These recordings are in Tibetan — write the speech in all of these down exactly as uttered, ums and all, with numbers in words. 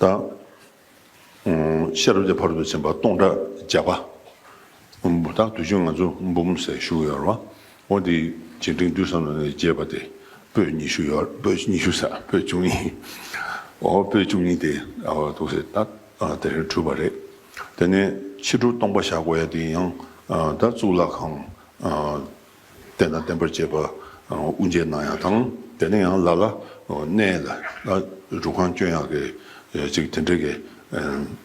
ད། ཤེས་རབ་ཀྱི་ཕ་རོལ་ཏུ་ཕྱིན་པ་སྟོང་ཕྲག་བརྒྱ་པ། ད་དུས་རྒྱུན་ང་ཚོ་འབུམ་ཟེར་ཞུ་གི་ཡོད་རེད་བ། འོ་དེ་རྗེས་དྲན་དུས་བསམ་ནས་རྒྱས་པ་དེ་པོད་ཉི་ཤུ་ཡོད། པོད་ཉི་ཤུ་ཟེར། པོད་བཅུ་གཉིས། འོ་པོད་བཅུ་གཉིས་དེ་འདུག་ཟེར། ད་དེ་རིང་གྲུབ་པ་རེད། དེ་ནས་ཕྱི་དྲོ་སྟོང་པ་བཞག་དགོས་ཡ་དེ་ཡང་ད་གཙུག་ལག་ཁང་། རྟེན་དང་བརྟེན་པར་བཅས་པ་དབུ་འབྱེད་གནང་ཡག་དང་། དེ་ནས་ཡང་ལ་ལ་གནས་ལ་སྒྲུབ་ཁང་སྐྱོན་ཡག་གི་ཅིག་དེ་འདྲའི་གི་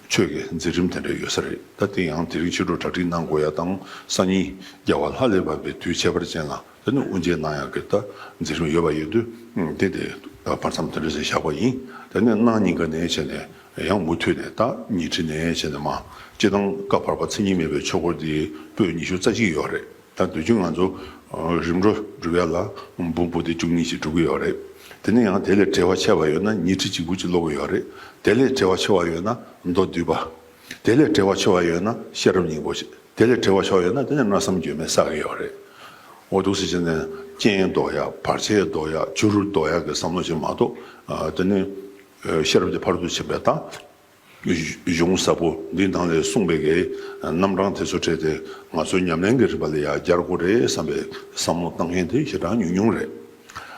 ཆོས་ཀྱི་མཛད་རིམ་དེ་འདྲ་ཡོད་ས་རེད། ད་དེ་ཡང་དེ་རིང་ཕྱི་དྲོ་གྲ་སྒྲིག་གནང་དགོས་ཡག་དང་། སང་ཉིན་རྒྱལ་བ་ལྷ་ལས་བབས་པའི་དུས་ཁྱད་པར་ཅན་ལ་དེ་ནས་དབུ་འབྱེད་གནང་ཡག་གི་ད་མཛད་རིམ་ཡོད་པ་ཡོད་དུས། དེ་དེ་བར་མཚམས་དེ་འདྲ་ཞིག་བཞག་པ་ཡིན། དེ་ནས་གནངས་ཉིན་ཀ་ནས་བྱས་ནས་ཡང་མུ་མཐུད་ནས་ད་ཉི་ཁྲི་ནས་བྱས་ནས་མ་སྤྱི་བཏང་བཀའ་བར་པ་མཚན་ཉིད་མེད་པའི་ཆོས་འཁོར་དེ་པོད་ཉི་ཤུ་རྩ་གཅིག་ཡོད་རེད། ད་དུས་རྒྱུན་ང་ཚོ་རིམ་གྲོ་སྒྲུབ་ཡ་ལ་འབུམ་པོ་ཏི་བཅུ་གཉིས་ཤིག་སྒྲུབ་ཀྱི་ཡོད་རེད། དེ་ནས་ཡང་དེ་ལས་བྲེལ་བ་ཆེ་བ་ཡོད་ན་ཉི་ཁྲི་གཅིག་པུ་ཅིག་ཀློག་གི་ཡོད་རེད། དེ་ལས་བྲེལ་བ་ཆེ་བ་ཡོད་ན་མདོ་སྡུད་པ། དེ་ལས་བྲེལ་བ་ཆེ་བ་ཡོད་ན་ཤེས་རབ་སྙིང་པོ་ཞིག་དེ་ལས་བྲེལ་བ་ཆེ་བ་ཡོད་ན་དེ་ནས་མནོ་བསམ་བརྗོད་མེད་བསགས་ཀྱི་ཡོད་རེད། འོ་འདུག་སེ་བྱས་ནས་རྐྱེན་ཟློག་ཡ། བར་ཆད་ཟློག་ཡ། བྱུ་རུ་ཟློག་ཡ་གི་བསམ་བློ་ཞིག་མ་གཏོགས། དེ་ནས་ཤེས་རབ་ཀྱི་ཕ་རོལ་ཏུ་ཕྱིན་པའི་ད། གཞུང་ཟབ་པོ་འདིའི་ནང་ལས་གསུངས་པའི་གི་རྣམ་གྲངས་དེ་ཚོ་ཁྲིད་དེ་ང་ཚོའི་ཉམས་ལེན་གྱི་རིམ་པ་ལ་ཡང་སྦྱར་དགོས་རེད་བསམ་པའི་བསམ་བློ་བཏང་མཁན་དེ་ཞེ་དྲག་ཉུང་ཉུང་རེད།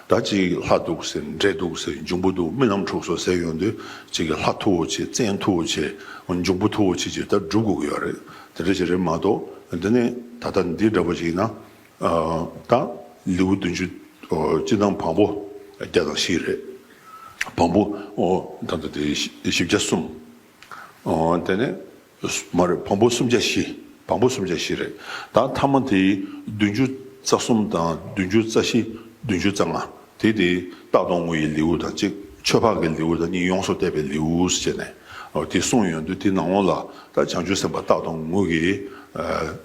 ད་ཅིག་ལྷ་འདུག་ཟེར། འདྲེ་འདུག་ཟེར། འབྱུང་པོ་འདུག་རྨི་ལམ་འཁྲུགས་སོ་ཟེར་ཡོང་དུས་ཅིག་གི་ལྷ་མཐུ་བོ་ཆེ། བཙན་མཐུ་བོ་ཆེ། འབྱུང་པོ་མཐུ་བོ་ཆེ་ཅིག་ད་སྒྲུབ་དགོས་ཀྱི་ཡོད་རེད། དེ་འདྲ་ཞིག་རེད་མ་གཏོགས། འདི་ནས་ད་ལྟ་འདི་འདྲ་པོ་ཞིག་ཡིན་ན། ད་ལེའུ་བདུན་ཅུ་སྤྱི་དང་བམ་པོ་བརྒྱ་དང་བཞི་རེད། བམ་པོ་ད་ལྟ་དེ་བཞི་བརྒྱ་གསུམ། དེ་ནས་མ་རེད། བམ་པོ་སུམ་བརྒྱ་བཞི། བམ་པོ་སུམ་བརྒྱ་བཞི་རེད། ད་མཐའ་མ་དེ་བདུན་ཅུ་རྩ་གསུམ་དང་བདུན་ཅུ་རྩ་བཞི། བདུན་ཅུ་རྩ་ལྔ། དེ་དེ་རྟག་ཏུ་ངུ་ཡི་ལེའུ་དང་གཅིག་ཆོས་འཕགས་ཀྱི་ལེའུ་དང་གཉིས། ཡོངས་སུ་གཏད་པའི་ལེའུ་ཟེར་ནས་དེ་གསུངས་ཡོང་དུས། དེ་ནང་ལོགས་ལ་ད་བྱང་ཆུབ་སེམས་དཔའ་རྟག་ཏུ་ངུ་གི་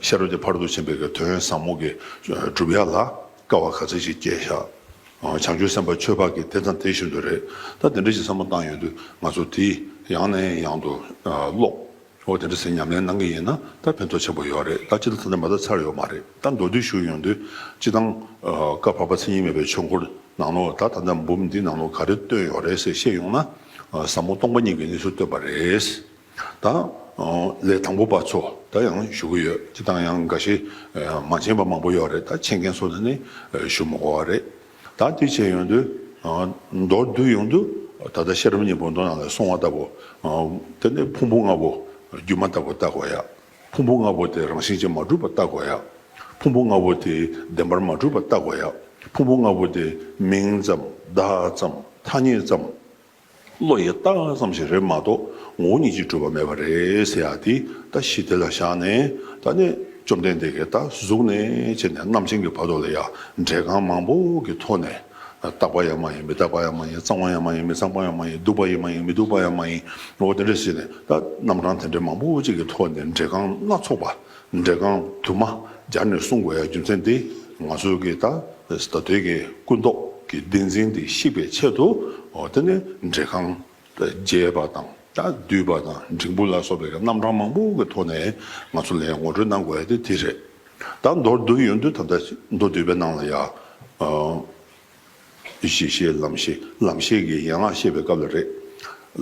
ཤེས་རབ་ཀྱི་ཕ་རོལ་ཏུ་ཕྱིན་པའི་གི་དོན་ཟབ་མོ་གི་སྒྲུབ་ཡ་ལ་དཀའ་བ་ག་ཚད་ཅིག་སྤྱད་བཞག་བྱང་ཆུབ་སེམས་དཔའ་ཆོས་འཕགས་ཀྱི་དེ་དང་དེ་བཞིན་དུ་རེད། ད་དེ་འདྲ་ཞིག་བསམ་བློ་བཏང་ཡོང་དུས་ང་ཚོ་དེ་ཡང་ནས་ཡང་དུ་ཀློག་འོ་དེ་འདྲ་ཟེར་ཉམས་ལེན་གནང་གི་ཡིན་ན་ད་ཕན་ཐོགས་ཆེན་པོ་ཡོད་རེད། ད་སྤྱིར་ད་ལྟ་མ་ད་ཚར་ཡོད་མ་རེད། ད་མདོར་བསྡུས་ཞུ་ཡོང་དུས་སྤྱི་བཏང་བཀའ་བར་པ་མཚན་ཉིད་མེད་པའི་ཆོས་འཁོར་ནང་ལོགས། ད་ད་ལྟ་འབུམ་འདི་ནང་ལོགས་ག་རེ་བཏོན་ཡོད་རེད་ཟེར་བཤད་ཡོང་ན། ཟབ་མོ་སྟོང་པ་ཉིད་ཀྱི་གནས་ཚུལ་བཏོན་པ་རེད། ད་ལས་དང་པོ་པ་ཚོ་ད་ཡང་ཞུ་གི་ཡོད། སྤྱིར་བཏང་ཡང་འགའ་ཤས་མ་མཁྱེན་པ་མང་པོ་ཡོད་རེད། ད་མཁྱེན་མཁན་ཚོ་ནི་ཞུ་མི་དགོས་པ་རེད། ད་དེ་བྱས་ཡོང་དུས། མདོར་བསྡུས་ཡོང་དུས། ད་ལྟ་ཤེས་རབ་སྙིང་པོ་མདོ་ནང་ལ་གསུངས་པ་ལྟ་བུ། དེ་ནས་ཕུང་པོ་ལྔ་པོ་སྒྱུ་མ་ལྟ་བུ་བལྟ་དགོས་ཡ། ཕུང་པོ་ལྔ་པོ་དེ་རང་བཞིན་གྱིས་མ་གྲུབ་པ་བལྟ་དགོས་ཡ། ཕུང་པོ་ལྔ་པོ་དེ་བདེན་པར་མ་གྲུབ་པ་བལྟ་དགོས་ཡ། ཕུང་པོ་ལྔ་པོ་དེ་མིང་ཙམ། བརྡ་ཙམ། ཐ་སྙད་ཙམ། བློ་ཡིས་བཏགས་ཙམ་ཞིག་རེད་མ་གཏོགས་ངོ་བོ་ཉིད་ཀྱིས་གྲུབ་པ་མེད་པ་རེད་ཟེར་ཡ་དེ་ད་གཞི་དེ་ལ་བཞག་ནས། ད་ནི་བཅོམ་ལྡན་འདས་ཀྱིས་ད་གཟུགས་ནས་བྱས་ནས་རྣམ་མཁྱེན་གྱི་བར་དུ་ལ་ཡ་འགྲེལ་རྐང་མང་པོ་གི་ཐོག་ནས། རྟག་པ་ཡང་མ་ཡིན། མི་རྟག་པ་ཡང་མ་ཡིན། གཙང་བ་ཡང་མ་ཡིན། མི་གཙང་བ་ཡང་མ་ཡིན། སྡུག་པ་ཡང་མ་ཡིན། མི་སྡུག་པ་ཡང་མ་ཡིན། འོ་དེ་འདྲ་ཟེར་ནས་ད་རྣམ་གྲངས་དེ་འདྲ་མང་པོ་ཅིག་གི་ཐོག་ནས་འགྲེལ་རྐང་སྣ་ཚོགས་པ། འགྲེལ་རྐང་དུ་མ་སྦྱར་ནས་གསུང་དགོས་ཡ་རྒྱུ་མཚན་དེ། ང་ཚོའི་གི་ད་ད་ལྟའི་གི་ཀུན་རྟོག་གི་བདེན་འཛིན་དེ་བཤིག་པའི་ཆེད་དུ། འོ་དེ་ནས་འགྲེལ་རྐང་རྒྱས་པ་དང་། ད་བསྡུས་པ་དང་། འབྲིང་པོ་ལ་སོགས་པའི་གི་རྣམ་གྲངས་མང་པོ་གི་ཐོག་ནས་ང་ཚོ་ལ་ངོ་སྤྲོད་གནང་དགོས་ཡ་དེ་དེ་རེད། ད་མདོར་བསྡུས་ཡོང་དུས་ད་ལྟ་མདོ་སྡུད་པའི་ནང་ལ་ཡ། གཞི་ཤེས་ལམ་ཤེས། ལམ་ཤེས་ཀྱི་ཡན་ལག་བཤད་པའི་སྐབས་ལ་རེད།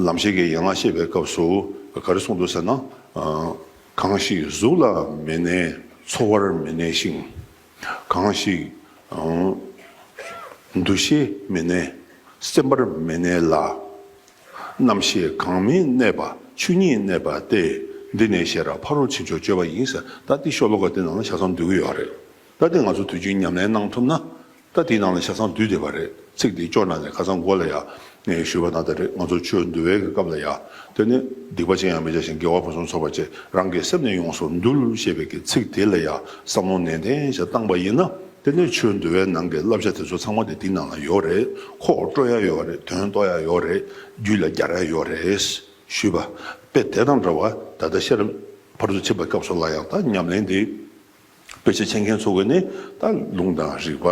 ལམ་ཤེས་ཀྱི་ཡན་ལག་བཤད་པའི་སྐབས་སུ་ག་རེ་གསུངས་འདུག་ཟེར་ན། གང་ཞིག་གཟུགས་ལ་མི་གནས་ཚོར་བར་མི་གནས་ཤིང་། གང་ཞིག་འདུ་ཤེས་མི་གནས་སེམས་པར་མི་གནས་ལ། རྣམ་ཤེས་གང་མི་གནས་པ་ཆོས་ཉིད་གནས་པ་སྟེ། འདི་ནི་ཤེས་རབ་ཕ་རོལ་ཕྱིན་མཆོག་སྤྱོད་པ་ཡིན་ཟེར། ད་འདི་ཤོ་ལོ་ཀ་འདི་ནང་ལ་ཆ་ཚང་འདུས་ཀྱི་ཡོད་རེད། ད་འདི་ང་ཚོ་དུས་རྒྱུན་ཉམས་ལེན་གནང་ཐུབ་ན། ད་དེའི་ནང་ལ་ཆ་ཚང་འདུས་བསྡད་པ་རེད། ཚིག་དེ་སྐྱོར་ན་ནས་ཁ་སང་འགོ་ལ་ཡ་ངས་ཞུས་པ་ནང་ལྟར་རེད། ང་ཚོ་ཆོས་འདུལ་བའི་གི་སྐབས་ལ་ཡ། དེ་ནི་སྡིག་པ་ཅི་ཡང་མི་བྱ་ཞིང་། དགེ་བ་ཕུན་སུམ་ཚོགས་པར་སྤྱད། རང་གི་སེམས་ནི་ཡོངས་སུ་འདུལ་ཞེས་པའི་གི་ཚིག་དེ་ལ་ཡ་བསམ་བློ་ནན་ཏན་ཞིག་བཏང་པ་ཡིན་ན། དེ་ནི་ཆོས་འདུལ་བའི་ནང་གི་བསླབ་བྱ་དེ་ཚོ་ཚང་མ་དེ་དེའི་ནང་ལ་ཡོད་རེད། ཁོག་དཀྲོལ་ཡ་ཡོད་རེད། དོན་རྟོགས་ཡ་ཡོད་རེད། རྒྱུད་ལ་སྦྱར་ཡ་ཡོད་རེད་ཞུས་པ། དཔེ་དེ་དང་འདྲ་བ་ད་ལྟ་ཤེས་རབ་ཕ་རོལ་ཏུ་ཕྱིན་པའི་སྐབས་སུ་ལ་ཡང་ད་ཉམས་ལེན་དེ། དཔེ་ཆ་མཁྱེན་མཁན་ཚོ་གིས་ནི་ད་ལུང་དང་རིགས་པ་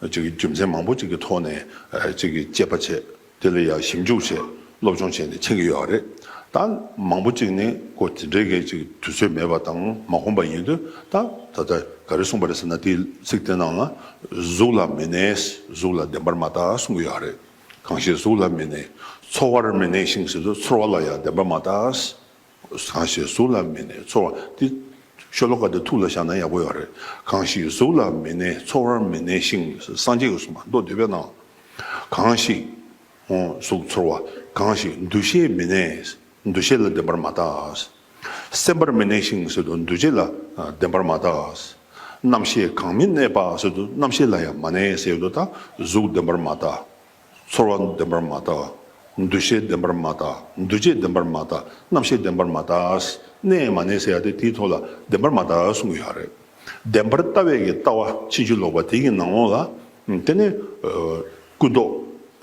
ཅིག་གི་རྒྱུ་མཚན་མང་པོ་ཅིག་གི་ཐོག་ནས་ཨ་ཅིག་གི་དཔྱད་པ་བྱས། དེ་ལ་ཡང་ཞིབ་འཇུག་བྱས། སློབ་སྦྱོང་བྱས་ནས་མཁྱེན་གྱི་ཡོད་རེད། ད་མང་པོ་ཅིག་ནི་ཁོ་དེ་འདྲའི་གི་ཅིག་དུས་ཚོད་མེད་པ་དང་མ་ཁོམ་པ་ཡིན་དུས། ད་ད་ལྟ་ག་རེ་གསུངས་པ་རེད་ཟེར་ན། དེའི་ཚིག་དེ་ནང་ལ་གཟུགས་ལ་མི་གནས། གཟུགས་ལ་བདེན་པར་མ་བལྟ་གསུང་གི་ཡོད་རེད། གང་ཞིག་གཟུགས་ལ་མི་གནས་ ཚོར་བར་མི་གནས་ཤིང་ཟེར་དུས་ཚོར་བ་ལ་ཡང་བདེན་པར་མ་ལྟ། གང་ཞིག་གཟུགས་ལ་མི་གནས་ཚོར་བ་འདི། ཤོ་ལོ་ཀ་འདི་ཐུགས་ལ་བཞག་ན་ཡག་པོ་ཡོད་རེད། གང་ཞིག་གཟུགས་ལ་མི་གནས་ཚོར་བར་མི་གནས་ཤིང་། སངས་རྒྱས་ཀྱིས་གསུངས་པ་མདོ་སྡུད་པའི་ནང་། གང་ཞིག་གཟུགས་ཚོར་བ། གང་ཞིག་འདུ་ཤེས་མི་གནས། འདུ་ཤེས་ལ་བདེན་པར་མ་ལྟ། སེམས་པར་མི་གནས་ཤིང་ཟེར་དུས་འདུ་བྱེད་ལ་བདེན་པར་མ་ལྟ། རྣམ་ཤེས་གང་མི་གནས་པ་ཟེར་དུས་རྣམ་ཤེས་ལ་ཡང་མ་གནས་ཟེར་དུས་ད་གཟུགས་བདེན་པར་མ་ལྟ། ཚོར་བ་བདེན་པར་མ་ལྟ། འདུ་ཤེས་བདེན་པར་མ་ལྟ། འདུ་བྱེད་བདེན་པར་མ་ལྟ། རྣམ་ཤེས་བདེན་པར་མ་ལྟ། གནས་མ་གནས་ཟེར་ཡ་དེ་དེའི་ཐོག་ལ་བདེན་པར་མ་ལྟ་གསུང་གི་ཡོད་རེད། བདེན་པར་ལྟ་བའི་གི་ལྟ་བ་ཕྱིན་ཅི་ལོག་པ་དེ་གི་ནང་ལོགས་ལ་དེ་ནི་ཀུན་རྟོག་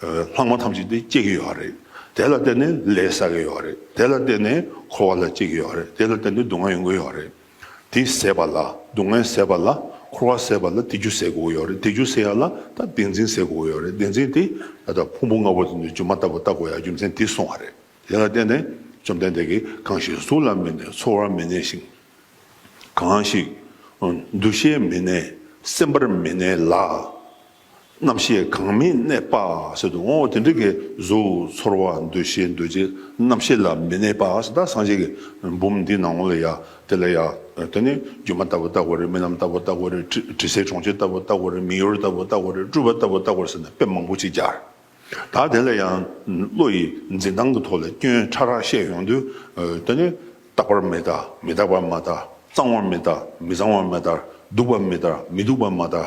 ལྷག་མ་ཐམས་ཅད་དེ་སྐྱེ་གི་ཡོད་རེད། དེ་ལ་བརྟེན་ནས་ལས་བསགས་ཀྱི་ཡོད་རེད། དེ་ལ་བརྟེན་ནས་འཁོར་བ་ལ་སྐྱེ་གི་ཡོད་རེད། དེ་ལ་བརྟེན་ནས་སྡུག་བསྔལ་ཡོང་གི་ཡོད་རེད། དེ་ཟད་པ་ལ། སྡུག་བསྔལ་ཟད་པ་ལ། འཁོར་བ་ཟད་པ་ལ་དེ་རྒྱུ་ཟད་དགོས་ཀྱི་ཡོད་རེད། དེ་རྒྱུ་ཟད་ཡ་ལ་ད་བདེན་འཛིན་ཟད་དགོས་ཀྱི་ཡོད་རེད། བདེན་འཛིན་དེ་ད་ལྟ་ཕུང་པོ་ལྔ་པོ་དེ་ནི་སྒྱུ་མ་ལྟ་བུ་ལྟ་དགོས་ཡ་རྒྱུ་མཚན་དེ་གསུངས་པ་རེད། དེ་ལ་བརྟེན་ནས་བཅོམ་ལྡན་འདས་ཀྱིས་གང་ཞིག་གཟུགས་ལ་མི་གནས་ཚོར་བར་མི་གནས་ཤིང་། གང་ཞིག་འདུ་ཤེས་མི་གནས་སེམས་པར་མི་གནས་ལ། རྣམ་ཤེས་གང་མི་གནས་པ་ཟེར་དུས་འོ་དེ་འདྲ་གི་གཟུགས་ཚོར་བ་འདུ་ཤེས་འདུ་བྱེད་རྣམ་ཤེས་ལ་མི་གནས་པ་ཟེར། ད་སངས་རྒྱས་ཀྱི་འབུམ་འདི་ནང་ལ་ཡ་དེ་ལ་ཡ་དེ་ནི་སྒྱུ་མ་ལྟ་བུ་ལྟ་དགོས་རེད། རྨི་ལམ་ལྟ་བུ་ལྟ་དགོས་རེད། དྲི་དྲི་ཟའི་གྲོང་ཁྱེར་ལྟ་བུ་ལྟ་དགོས་རེད། མིག་ཡོར་ལྟ་བུ་ལྟ་དགོས་རེད། སྤྲུལ་པ་ལྟ་བུ་ལྟ་དགོས་རེད་ཟེར་ནས་དཔེ་མང་པོ་ཅིག་སྦྱར། ད་དེ་ལ་ཡང་བློ་ཡི་འཛིན་སྟངས་ཀྱི་ཐོག་ལ་སྐྱོན་ཕྲ་རགས་བཤད་ཡོང་དུས། ཨ། དེ་ནི་རྟག་པར་མི་ལྟ། མི་རྟག་པར་མ་ལྟ། གཙང་བར་མི་ལྟ། མི་གཙང་བར་མ་ལྟ། སྡུག་པར་མི་ལྟ། མི་སྡུག་པར་མ་ལྟ།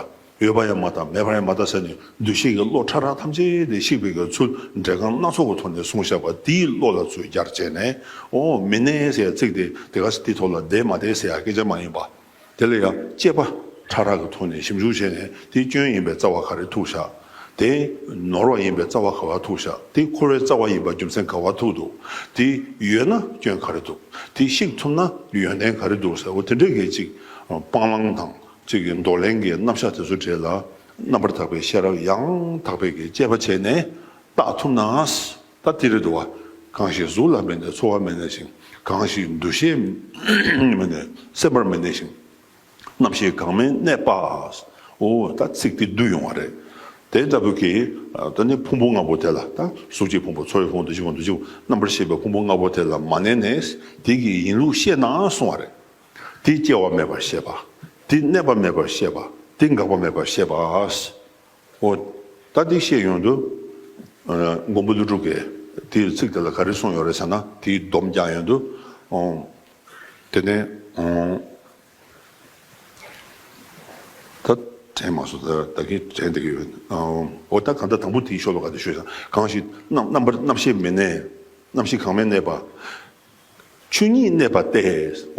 ཡོད་པར་ཡང་མ་ལྟ། མེད་པར་ཡང་མ་ལྟ་ཟེར་ནས་འདུ་ཤེས་ཀྱི་བློ་ཕྲ་རགས་ཐམས་ཅད་དེ་བཤིག་པའི་གི་ཚུལ་འགྲེལ་ཁང་སྣ་ཚོགས་ཀྱི་ཐོག་ནས་གསུངས་བཞག་པ་དེའི་བློ་ལ་ཚུར་སྦྱར་བྱས་ནས། འོ་མི་གནས་ཟེར་ཚིག་དེ་དེ་ག་ས་དེའི་ཐོག་ལ་བསྡད་མ་བསྡད་ཟེར་ཡ་སྐད་ཆ་མ་ཡིན་པ། དེ་ལ་ཡང་དཔྱད་པ་ཕྲ་རགས་ཀྱི་ཐོག་ནས་ཞིབ་འཇུག་བྱས་ནས་དེ་སྐྱོན་ཡིན་པའི་རྩ་བ་ག་རེ་ཐུག་བཞག་དེ་ནོར་བ་ཡིན་པའི་རྩ་བ་ག་བ་ཐུག་བཞག་དེ་འཁོར་བའི་རྩ་བ་ཡིན་པ་རྒྱུ་མཚན་ག་བ་ཐུག་འདུག་དེ་ཡོད་ན་སྐྱོན་ག་རེ་འདུག་དེ་བཤིག་ཐུབ་ན་ཡོན་ཏན་ག་རེ་འདུག་ཟེར་བ་དེ་འདྲའི་གི་ཅིག་སྤང་བླང་དང་ཅིག་གི་འདོར་ལེན་གྱི་རྣམ་གཞག་དེ་ཚོ་གྲས་ལ་རྣམ་པར་དག་པའི་ཤེས་རབ་ཡང་དག་པའི་གི་དཔྱད་པ་བྱས་ནས། བརྟག་ཐུབ་ན། ད་དེ་རེད་འདུག་བ། གང་ཞིག་གཟུགས་ལ་མི་གནས་ཚོར་བ་མི་གནས་ཤིང་། གང་ཞིག་འདུ་ཤེས་མི་གནས་སེམས་པར་མི་གནས་ཤིང་། རྣམ་ཤེས་གང་མི་གནས་པ། འོ་ད་ཚིག་དེ་བསྡུས་ཡོང་བ་རེད། དེ་ལྟ་བུ་གི་ད་ནི་ཕུང་པོ་ལྔ་པོ་དེ་ལ་ད་གཟུགས་ཀྱི་ཕུང་པོ་ཚོར་བའི་ཕུང་པོ་འདུ་བྱེད་ཕུང་པོ་འདུ་བྱེད་རྣམ་པར་ཤེས་པའི་ཕུང་པོ་ལྔ་པོ་དེ་ལ་མ་གནས་ནས་དེ་གི་ཡིན་ལུགས་ཤེས་ན་གསུང་བ་རེད། དེ་སྐྱེ་བ་མེད་པར་ཤེས་པ། དེ་གནས་པ་མེད་པར་ཤེས་པ། དེ་འགག་པ་མེད་པར་ཤེས་པ། འོ། ད་འདི་བཤད་ཡོང་དུས། ཨ། མགོན་པོ་ཀླུ་སྒྲུབ་ཀྱིས་དེའི་ཚིག་དེ་ལ་ག་རེ་གསུངས་ཡོད་རེད་ཟེར་ན། དེའི་སྡོམ་རྒྱག་ཡོང་དུས། ཨོ། དེ་ནས། ཨོ། ད་དྲན་མ་སོང་། ད་ད་གིན་དྲན་བསྡད་ཀྱི་ཡོད། ཨོ། ད་གང་ལྟར་དང་པོ་དེའི་ཤོ་ལོ་ཀ་དེ་ཤོད་ཤག་གང་ཞིག་རྣམ་རྣམ་པར་རྣམ་ཤེས་མི་གནས། རྣམ་ཤེས་གང་མི་གནས་པ། ཆོས་ཉིད་གནས་པ་སྟེ།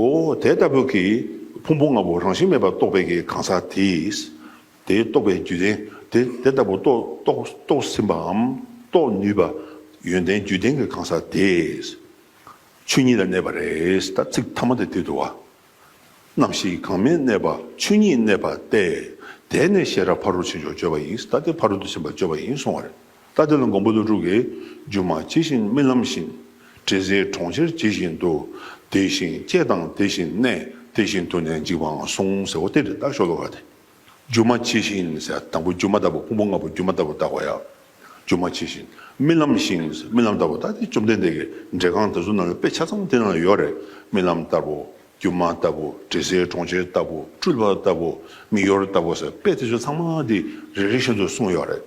འོ་དེ་ལྟ་བུ་གི་ཕུང་པོ་ལྔ་པོ་རང་བཞིན་མེད་པར་རྟོགས་པའི་གི་གང་ཟག་དེས། དེ་རྟོགས་པའི་རྒྱུད་ལྡན་དེ་དེ་ལྟ་བུ་རྟོགས་རྟོགས་རྟོགས་ཟིན་པའམ་རྟོགས་ནུས་པ་ཡོན་ཏན་རྒྱུད་ལྡན་གྱི་གང་ཟག་དེས། ཆོས་ཉིད་ལ་གནས་པ་རེད། ད་ཚིག་ཐ་མ་དེ་དེ་འདུག་བ། རྣམ་ཤེས་གང་མི་གནས་པ་ཆོས་ཉིད་གནས་པ་སྟེ། དེ་ནི་ཤེས་རབ་ཕ་རོལ་ཕྱིན་མཆོག་སྤྱོད་པ་ཡིན། ད་དེ་ཕ་རོལ་ཏུ་ཕྱིན་པ་སྤྱོད་པ་ཡིན་གསུང་བ་རེད། ད་དེ་ལ་མགོན་པོ་ཀླུ་སྒྲུབ་ཀྱིས། སྒྱུ་མ་ཇི་བཞིན་རྨི་ལམ་བཞིན། དྲི་ཟའི་གྲོང་ཁྱེར་ཇི་བཞིན་དུ། དེ་བཞིན་སྐྱེ་དང་དེ་བཞིན་གནས། དེ་བཞིན་དུ་ནི་འཇིག་པའང་གསུངས་ཟེར་བ་དེ་རེད། ད་ཤོ་ལོ་ཀ་དེ། སྒྱུ་མ་ཇི་བཞིན་ཟེར། དང་པོ་སྒྱུ་མ་ལྟ་བུ། ཕུང་པོ་ལྔ་པོ་སྒྱུ་མ་ལྟ་བུ་བལྟ་དགོས་ཡ། སྒྱུ་མ་ཇི་བཞིན། རྨི་ལམ་བཞིན་ཟེར། རྨི་ལམ་ལྟ་བུ། ད་དེ་བཅོམ་ལྡན་འདས་ཀྱི་འགྲེལ་ཁང་དེ་ཚོ་ནང་ལ་དཔེ་ཆ་ཚང་དེ་ནང་ལ་ཡོད་རེད། རྨི་ལམ་ལྟ་བུ། སྒྱུ་མ་ལྟ་བུ། དྲི་ཟའི་གྲོང་ཁྱེར་ལྟ་བུ། སྤྲུལ་པ་ལྟ་བུ། མིག་ཡོར་ལྟ་བུ་ཟེར། དཔེ་དེ་ཚོ་ཚང་མ་དེ་རེ་རེ་བཞིན་དུ་གསུངས་ཡོད་རེད།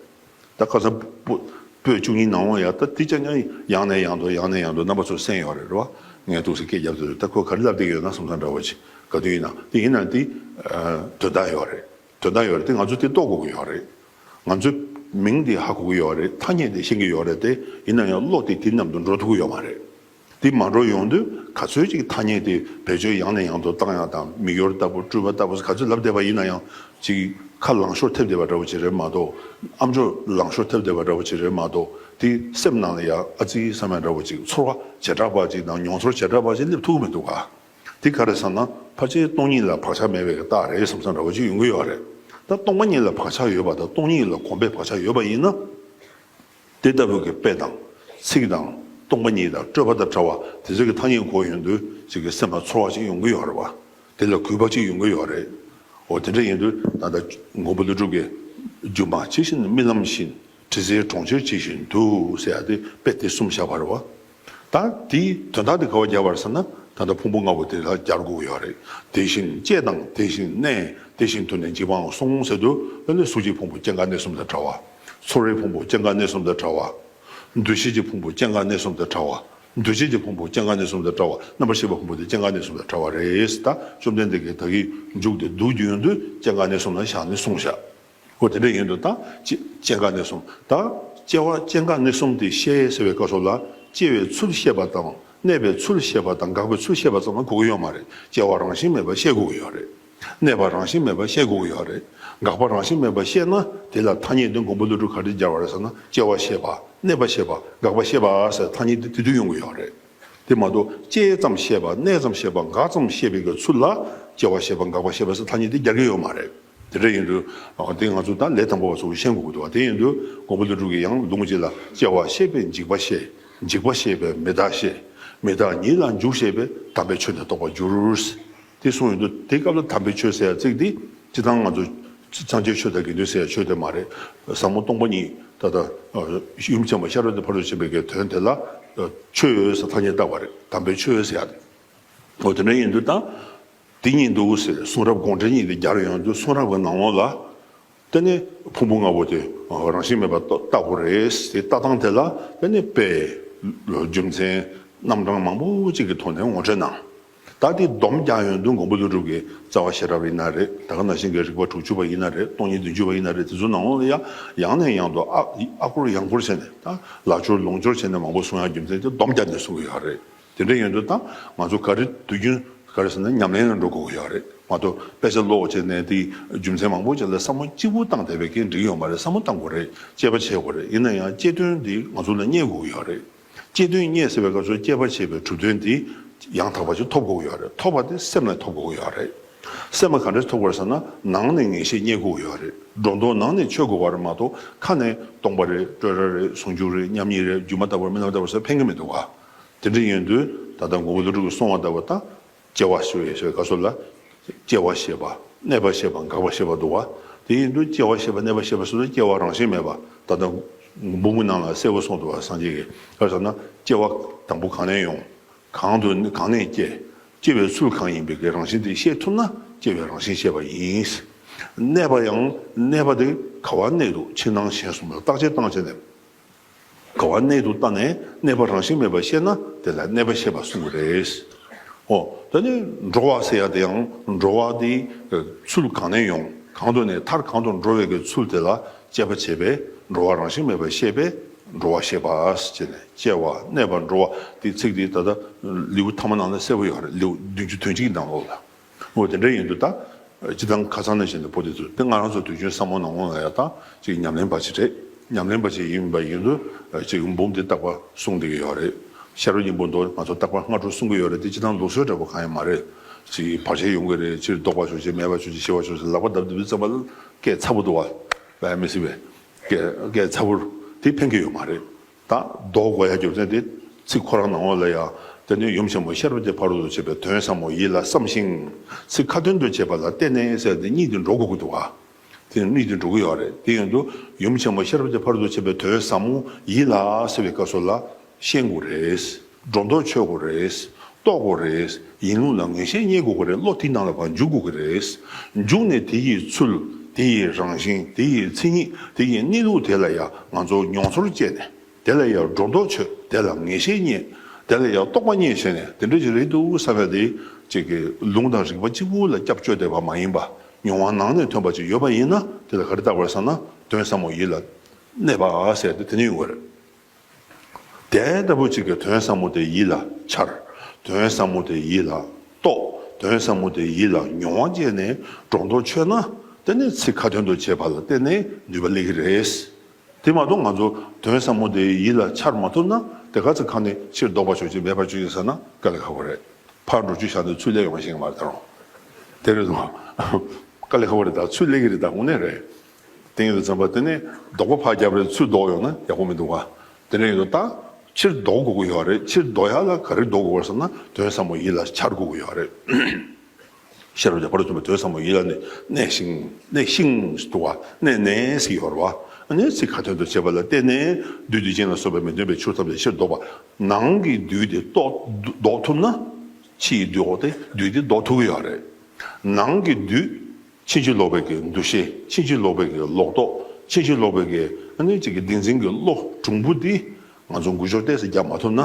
ད་ཁ་སང་པོ་པོད་བཅུ་གཉིས་ནང་ལ་ཡ། ད་དེ་ཅག་ཡང་ནས་ཡང་དུ་ཡང་ནས་ཡང་དུ་རྣམ་པ་ཚོ་གསན་ཡོད་རེད། རེད་བ། ངས་ཏོག་ཙམ་སྐད་རྒྱབ་དུས། ད་ཁོས་ག་རེ་ལབ་བསྡད་ཡོད་ན་བསམ་བསམ་འདྲ་བོ་ཅིག་ག་དུས་ཡིན་ན་དེ་ཡིན་ན་དེ། ཨ། དོན་དག་ཡོད་རེད། དོན་དག་ཡོད་རེད། དེ་ང་ཚོས་དེ་རྟོགས་དགོས་ཀྱི་ཡོད་རེད། ང་ཚོས་མིང་དེ་ཧ་གོ་གི་ཡོད་རེད། ཐ་སྙད་དེ་ཤེས་ཀྱི་ཡོད་རེད་དེ། ཡིན་ན་ཡང་བློ་དེ་དེ་མཉམ་དུ་འགྲོ་ཐུབ་ཀྱི་ཡོད་མ་རེད། དེ་མ་འགྲོ་ཡོང་དུས་ག་ཚོད་ཅིག་ཐ་སྙད་དེ་བེད་སྤྱོད་ཡང་ནས་ཡང་དུ་བཏང་ཡག་དང་། མིག་ཡོར་ལྟ་བུ། སྤྲུལ་པ་ལྟ་བུ་ག་ཚོད་ལབ་བསྡད་པ་ཡིན་ན་ཡང་། ཅིག་ཁ་ལང་ཤོར་ཐེབས་བསྡད་པ་འདྲ་བོ་ཅིག་རེད་མ་གཏོགས། ཨ་མཆོག་ལང་ཤོར་ཐེབས་བསྡད་པ་འདྲ་བོ་ཅིག་རེད་མ་གཏོགས། དེ་སེམས་ནང་ལ་ཡ་ཨ་ཙི་བསམ་ཡག་འདྲ་བོ་ཅིག་ཚོར་བ་བྱེ་བྲག་པ་ཅིག་དང་མྱོང་ཚོར་བྱེ་བྲག་པ་ཅིག་སླེབས་ཐུབ་ཀྱི་མི་འདུག་ག་དེ་ག་རེ་ཟེར་ན། ཕལ་ཆེར་སྟོང་ཉིད་ལ་བག་ཆགས་མེད་པའི་རྟགས་རེད་བསམ་བསམ་འདྲ་བོ་ཅིག་ཡོང་གི་ཡོད་རེད། ད་སྟོང་པ་ཉིད་ལ་བག་ཆགས་ཡོད་པ་དང་སྟོང་ཉིད་ལ་གོམས་པའི་བག་ཆགས་ཡོད་པ་ཡིན་ན། དེ་ལྟ་བུ་གི་དཔེ་དང་ཚིག་དང་སྟོང་པ་ཉིད་དང་སྤྲོས་པ་དང་བྲལ་བ་དེ་ཚོ་གི་ཐ་སྙད་གོ་ཡོང་དུས་ཅིག་གི་སེམས་ལ་ཚོར་བ་ཅིག་ཡོང་གི་ཡོད་རེད་བ། དེ་ལ་གུས་པ་ཅིག་ཡོང་གི་ཡོད་རེད། འོ་དེ་འདྲ་ཡིན་དུས་ད་ལྟ་མགོན་པོ་ཀླུ་སྒྲུབ་ཀྱིས། སྒྱུ་མ་ཇི་བཞིན་རྨི་ལམ་བཞིན། དྲི་ཟའི་གྲོང་ཁྱེར་ཇི་བཞིན་དུ་ཟེར་ཡ་དེ་དཔེ་དེ་གསུམ་བཞག་པ་རེད་བ། ད་དེའི་དོན་དག་དེ་ག་བ་སྦྱར་བ་རེད་ཟེར་ན། ད་ལྟ་ཕུང་པོ་ལྔ་པོ་དེ་ལ་སྦྱར་དགོས་ཡོད་རེད། དེ་བཞིན་སྐྱེ་དང་དེ་བཞིན་གནས། དེ་བཞིན་དུ་ནི་འཇིག་པའང་གསུངས་ཟེར་དུས། ཨ་ནི་གཟུགས་ཀྱི་ཕུང་པོ་སྐྱེ་འགག་གནས་གསུམ་དང་བྲལ་བ། ཚོར་བའི་ཕུང་པོ་སྐྱེ་འགག་གནས་གསུམ་དང་བྲལ་བ། འདུ་ཤེས་ཀྱི་ཕུང་པོ་སྐྱེ་འགག་གནས་གསུམ་དང་བྲལ་བ། འདུ་བྱེད་ཀྱི་ཕུང་པོ་སྐྱེ་འགག་གནས་གསུམ་དང་བྲལ་བ། རྣམ་པར་ཤེས་པའི་ཕུང་པོ་དེ་སྐྱེ་འགག་གནས་གསུམ་དང་བྲལ་བ་རེད། ད་བཅོམ་ལྡན་འདས་ཀྱིས་ད་གིན་མཇུག་དེ་བསྡུ་རྒྱུ་ཡོང་དུས་སྐྱེ་འགག་གནས་གསུམ་ལ་བཞག་ནས་གསུངས་བཞག་འོ་དེ་འདྲ་ཡིན་དུས་ད་སྐྱེ་སྐྱེ་འགག་གནས་གསུམ། ད་སྐྱེ་བ་སྐྱེ་འགག་གནས་གསུམ་དེ་ཤེས་ཟེར་བའི་སྐབས་སུ་ལ། སྐྱེ་བའི་ཚུལ་ཤེས་པ་དང་། གནས་པའི་ཚུལ་ཤེས་པ་དང་། འགག་པའི་ཚུལ་ཤེས་པ་ཙམ་ལ་གོ་གི་ཡོད་མ་རེད། སྐྱེ་བ་རང་བཞིན་མེད་པ་ཤེས་དགོས་ཀྱི་ཡོད་རེད། གནས་པ་རང་བཞིན་མེད་པ་ཤེས་དགོས་ཀྱི་ཡོད་རེད། འགག་པ་རང་བཞིན་མེད་པ་ཤེས་ན། དེ་ལ་ཐ་སྙད་དེ་མགོན་པོ་ཀླུ་སྒྲུབ་ག་རེ་སྦྱར་བ་རེད་ཟེར་ན། སྐྱེ་བ་ཤེས་པ། གནས་པ་ཤེས་པ། འགག་པ་ཤེས་པ་ཟེར་ཐ་སྙད་དེ་དེ་དུས་ཡོང་གི་ཡོད་རེད། དེ་མ་གཏོགས་སྐྱེ་ཙམ་ཤེས་པ། གནས་ཙམ་ཤེས་པ། འགག་ཙམ་ཤེས་པའི་གི་ཚུལ་ལ་སྐྱེ་བ་ཤེས་པ། འགག་པ་ཤེས་པ་ཟེར་ཐ་སྙད་དེ་སྦྱར་གྱི་ཡོད་མ་རེད། དེ་འདྲ་ཡིན་དུས་དེ་ང་ཚོ་ད་ལས་དང་པོ་པ་ཚོ་ཤེས་དགོས་ཀྱི་འདུག་བ། དེ་ཡིན་དུས་མགོན་པོ་ཀླུ་སྒྲུབ་ཀྱིས་ཡང་ལུང་གཅིག་ལ། སྐྱེ་བ་ཤེས་པས་འཇིག་པ་ཤེས། འཇིག་པ་ཤེས་པས་མི་རྟག་ཤེས། མི་རྟག་ཉིད་ལ་འཇུག་ཤེས་པས། དམ་པའི་ཆོས་ནི་རྟོགས་པར་འགྱུར། དེ་གསུངས་ཡོང་དུས་དེ་སྐབས་ལ་དམ་པའི་ཆོས་ཟེར་ཡ་ཚིག་འདི་སྤྱིར་བཏང་ང་ཚོ་སངས་རྒྱས་ཆོས་དང་དགེ་འདུན་ཟེར་ཡ་ཆོས་དེ་མ་རེད། ཟབ་མོ་སྟོང་པ་ཉིད་ད་ལྟ་ཡུམ་ཆེན་མོ་ཤེས་རབ་ཀྱི་ཕ་རོལ་ཏུ་ཕྱིན་པའི་གི་དོན་དེ་ལ་ཆོས་ཟེར་ཐ་སྙད་བཏགས་པ་རེད། དམ་པའི་ཆོས་ཟེར་ཡ་དེ། འོ་དེ་འདྲ་ཡིན་དུས་ད་དེ་ཉིད་འདུག་ཟེར། གསུང་རབ་དགོངས་འགྲེལ་གཉིས་དེ་སྦྱར་ཡོང་དུས་གསུང་རབ་ཀྱི་ནང་ལོགས་ལ། དེ་ནས་ཕུང་པོ་ལྔ་པོ་དེ་རང་བཞིན་མེད་པར་རྟོགས་རྟོགས་དགོས་རེད། དེ་ལྟ་སྟངས་དེ་ལ་དེ་ནས་དཔེ་རྒྱུ་མཚན་རྣམ་གྲངས་མང་པོ་ཅིག་གི་ཐོག་ནས་ངོ་སྤྲོད་གནང་། ད་དེ་སྡོམ་རྒྱག་ཡོང་དུས་མགོན་པོ་ཀླུ་སྒྲུབ་ཀྱི་རྩ་བ་ཤེས་རབ་ཡིན་ན་རེད། ད་ག་ནང་བཞིན་གྱི་རིགས་པ་དྲུག་ཅུ་པ་ཡིན་ན་རེད། སྟོང་ཉིད་བདུན་ཅུ་པ་ཡིན་ན་རེད། དེ་ཚོ་ནང་ལོགས་ལ་ཡང་ཡང་ནས་ཡང་དུ་ཨ་ཨ་སྐོར་ཡང་སྐོར་བྱས་ནས། ད་ལ་སྦྱོར་ལུང་སྦྱོར་བྱས་ནས་མང་པོ་གསུང་ཡག་རྒྱུ་མཚན་དེ་སྡོམ་རྒྱག་ནས་གསུང་གི་ཡོད་རེད། དེ་འདྲ་ཡིན་དུས་ད་ང་ཚོ་ག་རེ་དུས་རྒྱུན་ག་རེ་ཟེར་ན་ཉམས་ལེན་ལ་འགྲོ་དགོས་ཀྱི་ཡོད་རེད་མ་གཏོགས། དཔེ་ཆ་ཀློག་བྱས་ནས་དེ་རྒྱུ་མཚན་མང་པོ་ཅིག་ལ་བསམ་བློ་གཅིག་པུ་བཏང་བསྡད་པའི་གིན་འགྲིག་ཡོད་མ་རེད། བསམ་བློ་བཏང་དགོས་རེད། དཔྱད་པ་བྱེད་དགོས་རེད། ཡིན་ན་ཡང་དཔྱད་དོན་འདི་ང་ཚོ་ལ་རྙེད་དགོས་ཀྱི་ཡོད་རེད། དཔྱད་དོན་རྙེད་ཟེར་བའི་སྐབས་སུ་དཔྱད་པ་བྱས་པའི་གྲུབ་དོན་འདི་ཡང་དག་པ་ཅིག་ཐོབ་དགོས་ཀྱི་ཡོད་རེད། ཐོབ་པ་དེ་སེམས་ལ་ཐོབ་དགོས་ཀྱི་ཡོད་རེད། སེམས་ལ་ག་འདྲས་ཐོབ་དགོས་རེད་ཟེར་ན། ནང་ནས་ངེས་ཤེས་རྙེད་དགོས་ཀྱི་ཡོད་རེད། སྒྲོ་འདོགས་ནང་ནས་ཆོད་དགོས་པ་རེད་མ་གཏོགས། ཁ་ནས་སྟོང་པ་རེད། སྤྲོས་བྲལ་རེད། ཟུང་འཇུག་རེད། མཉམ་ཉིད་རེད། སྒྱུ་མ་ལྟ་བུར་མི་རྣམ་ལྟ་བུར་ཟེར་ཕན་གྱི་མི་འདུག་ག། དེ་འདྲ་ཡིན་དུས་ད་ལྟ་མགོན་པོ་ཀླུ་སྒྲུབ་ཀྱིས་གསུངས་པ་ལྟ་བུ་ད། སྐྱེ་བ་ཞེས་པའི་སྐབས་སུ་ལ། སྐྱེ་བ་ཤེས་པ། གནས་པ་ཤེས་པ། འགག་པ་ཤེས་པ་འདུག་བ། དེ་ཡིན་དུས་སྐྱེ་བ་ཤེས་པ། གནས་པ་ཤེས་པ་ཟེར་དུས་སྐྱེ་བ་རང་བཞིན་མེད་པ། ད་ལྟ་འབུམ་གྱི་ནང་ལ་གསལ་པོ་གསུངས་འདུག་བ། སངས་རྒྱས་ཀྱིས་ག་རེ་ཟེར་ན། སྐྱེ་བ་དང་པོ་གང་ནས་ཡོང་། གང་དུ་གང་ནས་སྐྱེ། སྐྱེ་བའི་ཚུལ་གང་ཡིན་པའི་གི་རང་བཞིན་དེ་ཤེས་ཐུབ་ན། སྐྱེ་བའི་རང་བཞིན་ཤེས་པ་ཡིན། གནས་པ་ཡང་། གནས་པ་དེ་ག་བ་གནས་འདུག་ཕྱི་ནང་གཞན་གསུམ་ལ་བརྟག་དཔྱད་བཏང་བྱས་ནས། ག་བ་གནས་འདུག་བལྟས་ནས་གནས་པ་རང་བཞིན་མེད་པ་ཤེས་ན། དེ་ལ་གནས་པ་ཤེས་པ་གསུངས་པ་རེད། འོ། ད་ནི་འགྲོ་བ་ཟེར་ཡ་དེ་ཡང་འགྲོ་བ་དེ་ཚུལ་གང་ནས་ཡོང་། གང་དུ་གནས། མཐར་གང་དུ་འགྲོ་བའི་གི་ཚུལ་དེ་ལ་དཔྱད་པ་བྱས་པས་འགྲོ་བ་རང་བཞིན་མེད་པ་ཤེས་པས་འགྲོ་བ་ཤེས་པ་ཟེར་ནས། སྐྱེ་བ། གནས་པ། འགྲོ་བ། དེ་ཚིག་དེ་ད་ལྟ་ལེའུ་ཐ་མ་ནང་ལ་གསལ་པོ་ཡོད་རེད། ལེའུ་བདུན་ཅུ་དོན་གཅིག་ནང་ལོགས་ལ། འོ་དེ་འདྲ་ཡིན་དུས་ད། སྤྱིར་བཏང་ཁ་སང་ནས་བྱས་ནས་བོད་དེ་ཚོ་དེ་ང་རང་ཚོ་དུས་རྒྱུན་བསམ་བློ་ནང་ལོགས་ལ་ཡ་ད་ཅིག་ཉམས་ལེན་པ་ཅིག་རེད། ཉམས་ལེན་པ་ཅིག་ཡིན་པ་ཡིན་དུས་ཅིག་འབུམ་དེ་རྟག་པར་གསུང་བསྡད་ཀྱི་ཡོད་རེད། ཤེས་རབ་སྙིང་པོ་མདོ་ང་ཚོ་རྟག་པར་སྔ་དྲོ་གསུང་གི་ཡོད་རེད། དེ་སྤྱིར་བཏང་ལུགས་སྲོལ་འདྲ་པོ་གང་ཡང་མ་རེད། ཅིག་བར་ཆད་ཡོང་གི་རེད། ཕྱིར་ལྡོག་པ་ཤོག་ཅིག་མེད་པ་ཤོག་ཅིག་ཞི་བ་ཤོག་ཅིག་ལག་པ་བརྡབ་བརྡབ་བྱས་ཙམ་པ་ལ་སྐད་ཚ་པོ་འདུག་བ། དཔེ་མི་སྲིད་པའི་སྐད་སྐད་ཚ་པོ་དེ་ཕན་གྱི་ཡོད་མ་རེད། ད་ལྡོག་དགོས་ཡ་རྒྱུ་མཚན་དེ་ཚིག་ཁོ་རང་ནང་ལོགས་ལ་ཡ། དེ་ནས་ཡུམ་ཆེན་མོ་ཤེས་རབ་ཀྱི་ཕ་རོལ་ཏུ་ཕྱིན་པའི་དོན་ཟབ་མོ་ཡིད་ལ་བསམ་ཞིང་། ཚིག་ཁ་ཏོན་དུ་བྱེད་པ་ལ་བརྟེན་ནས་ཟེར་ཏེ་གཉིས་དེ་འགྲོ་དགོས་ཀྱི་འདུག་ག། དེ་གཉིས་དེ་འགྲོ་གི་ཡོད་རེད། དེ་ཡིན་དུས་ཡུམ་ཆེན་མོ་ཤེས་རབ་ཀྱི་ཕ་རོལ་ཏུ་ཕྱིན་པའི་དོན་ཟབ་མོ་ཡིད་ལ་ཟེར་བའི་སྐབས་སུ་ལ་ཤེས་དགོས་རེད། སྒྲོ་འདོགས་ཆོད་དགོས་རེད། རྟོགས་དགོས་རེད། ཡིན་ལུགས་ལ་ངེས་ཤེས་རྙེད་དགོས་ཀྱི་རེད། བློ་དེའི་ནང་ལ་ཕར་འཇུག་དགོས་ཀྱི་རེད། འཇུག་ནས་དེ་ཡི་ཚུལ། དེ་ཡི་རང་བཞིན། དེ་ཡི་མཚན་ཉིད། དེ་ཡི་གནས་ལུགས་དེ་ལ་ཡང་ང་ཚོ་མྱོང་ཚོར་སྐྱེས་ནས། དེ་ལ་ཡང་སྒྲོ་འདོགས་ཆོད། དེ་ལ་ངེས་ཤེས་རྙེད། དེ་ལ་ཡང་རྟོགས་པ་རྙེད་བྱས་ནས་དེ་འདྲ་ཞིག་རེད་འདུག་བསམ་ཡ་དེ། ཅིག་གི་ལུང་དང་རིགས་པ་གཅིག་པུ་ལ་སྐྱབས་བཅོལ་བསྡད་པ་མ་ཡིན་པ། མྱོང་བ་ནང་ནས་ཐོན་པ་ཅིག་ཡོད་པ་ཡིན་ན། དེ་ལ་ག་རེ་བཏགས་པ་རེད་ཟེར་ན། དོན་ཟབ་མོ་ཡིད་ལ་གནས་པ་ཟེར་ཏེ་དེ་ནི་ཡོང་གི་རེད། དེ་ལྟ་བུ་ཅིག་གི་དོན་ཟབ་མོ་དེ་ཡིད་ལ་འཆར། དོན་ཟབ་མོ་དེ་ཡིད་ལ་རྟོགས། དོན་ཟབ་མོ་དེ་ཡིད་ལ་མྱོང་བ་བྱས་ནས་སྒྲོ་འདོགས་ཆོད་ན། དེ་ནི་ཚིག་ཁ་ཏོན་དུ་བྱེད་པ་ལ་བརྟེན་ནས་ནུས་པ་སླེབས་ཀྱི་རེད། དེ་མ་གཏོགས་ང་ཚོ་དོན་ཟབ་མོ་དེ་ཡིད་ལ་འཆར་མ་ཐུབ་ན། དེ་ག་ཚོད་ཁ་ནས་ཕྱིར་ལྡོག་པ་ཤོག་ཅིག་མེད་པ་ཤོག་ཅིག་ཟེར་ན་དཀའ་ལས་ཁག་པོ་རེད། ཕར་འགྲོ་རྒྱུ་བཞག་ནས་ཚུར་སླེབས་ཡོང་བ་ཞིག་མ་རེད་ད་རུང་། དེ་རེད་དོ། དཀའ་ལས་ཁག་པོ་རེད་ད། ཚུར་སླེབས་ཀྱི་རེད་ད། དངོས་གནས་རེད། དེ་ཡིན་དུས་ཙམ་པ་དེ་ནས་ལྡོག་པ་ཕར་བརྒྱབ་རེད། ཚུར་ལྡོག་ཡོང་ན་ཡག་པོ་མི་འདུག་ག། དེ་འདྲ་ཡིན་དུས་ད་ཕྱིར་ལྡོག་དགོས་ཀྱི་ཡོད་རེད། ཕྱིར་ལྡོག་ཡག་ལ་ག་རེ་ལྡོག་དགོས་རེད་ཟེར་ན། དོན་ཟབ་མོ་ཡིད་ལ་འཆར་དགོས་ཀྱི་ཡོད་རེད། ཤེས་རབ་ཀྱི་ཕ་རོལ་ཏུ་ཕྱིན་པའི་དོན་ཟབ་མོ་ཡིད་ལ་གནས། གནས་ཤིང་། གནས་ཤིང་ཟེར་འདུག་ག། གནས་ནས་ཟེར་ཡོད་རེད་བ། ཨ་ནི་ཚིག་ཁ་ཏོན་དུ་བྱས་པ་ལ་བརྟེན་ནས་བདུད་སྡིག་ཅན་ལ་སོགས་པའི་མི་མཐུན་པའི་ཕྱོགས་ཐམས་ཅད་ཕྱིར་ལྡོག་པ། ནང་གི་བདུད་དེ་ལྡོག་ལྡོག་ཐུབ་ན་ཕྱི་ཡི་བདུད་འོ་དེ་བདུད་དེ་ལྡོག་ཐུབ་ཀྱི་ཡོད་རེད། ནང་གི་བདུད། ཕྱིན་ཅི་ལོག་པའི་གི་འདུ་ཤེས། ཕྱིན་ཅི་ལོག་པའི་གི་ལོག་རྟོག་ཕྱིན་ཅི་ལོག་པའི་གི་ཨ་ནི་ཅིག་གི་བདེན་འཛིན་གྱི་བློ་གྲུང་པོ་འདི་ང་ཚོ་འགུལ་སྐྱོད་ཏོག་ཙམ་རྒྱག་མ་ཐུབ་ན།